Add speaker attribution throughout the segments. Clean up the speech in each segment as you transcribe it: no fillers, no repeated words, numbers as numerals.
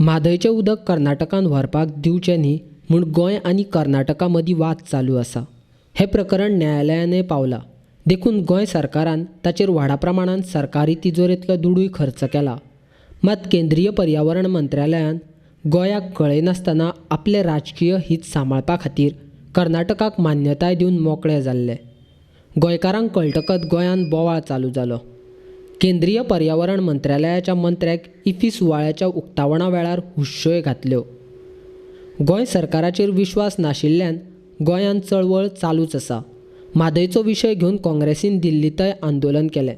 Speaker 1: म्हादयचें उदक कर्नाटकान व्हरपाक दिवचें न्ही म्हूण गोंय आनी कर्नाटका मदीं वाद चालू आसा. हें प्रकरण न्यायालयानय पावलां. देखून गोंय सरकारान ताचेर व्हडा प्रमाणांत सरकारी तिजोरेंतलो दुडूय खर्च केला. मात केंद्रीय पर्यावरण मंत्रालयान गोंयाक कळयनासतना आपलें राजकीय हीत सांबाळपा खातीर कर्नाटकाक मान्यताय दिवन मोकळे जाल्ले. गोंयकारांक कळटकच गोंयांत बोवाळ चालू जालो. केंद्रीय पर्यावरण मंत्रालयाच्या मंत्र्याक इफ्फी सुवाळ्याच्या उक्तावणा वेळार हुश्श्योय घातल्यो. गोंय सरकाराचेर विस्वास नाशिल्ल्यान गोंयांत चळवळ चालूच आसा. म्हादयचो विशय घेवन काँग्रेसीन दिल्लींतय आंदोलन केलें.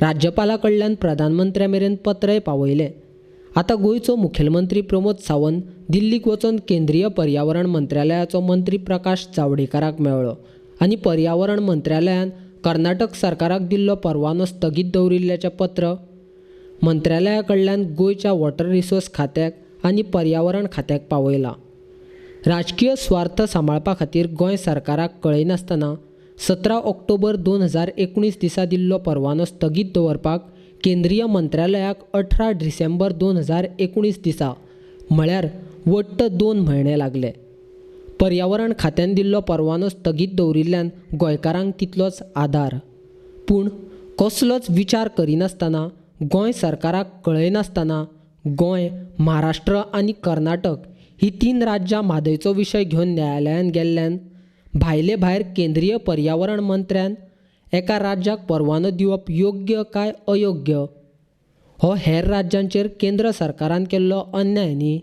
Speaker 1: राज्यपाला कडल्यान प्रधानमंत्र्या मेरेन पत्रय पावयलें. आतां गोंयचो मुखेलमंत्री प्रमोद सावंत दिल्लीक वचून केंद्रीय पर्यावरण मंत्रालयाचो मंत्री प्रकाश जावडेकराक मेळ्ळो आनी पर्यावरण मंत्रालयान कर्नाटक सरकाराक दिल्लो परवानो स्थगीत दवरिल्ल्याचें पत्र मंत्रालया कडल्यान गोंयच्या वॉटर रिसोर्स खात्याक आनी पर्यावरण खात्याक पावयलां. राजकीय स्वार्थ सांबाळपा खातीर गोंय सरकाराक कळयनासतना 17 ऑक्टोबर 2019 दिसा दिल्लो परवानो स्थगीत दवरपाक केंद्रीय मंत्रालयाक 18 डिसेंबर 2019 दिसा म्हळ्यार वट्ट 2 म्हयने लागले. पर्यावरण खात्यान दिल्लो परवानो स्थगीत दवरिल्ल्यान गोंयकारांक तितलोच आदार. पूण कसलोच विचार करिनासतना गोंय सरकाराक कळयनासतना गोंय, महाराष्ट्र आनी कर्नाटक ही 3 राज्यां म्हादयचो विशय घेवन न्यायालयांत गेल्ल्यान भायले भायर केंद्रीय पर्यावरण मंत्र्यान एका राज्याक परवानो दिवप योग्य काय अयोग्य? हो हेर राज्यांचेर केंद्र सरकारान केल्लो अन्याय न्ही?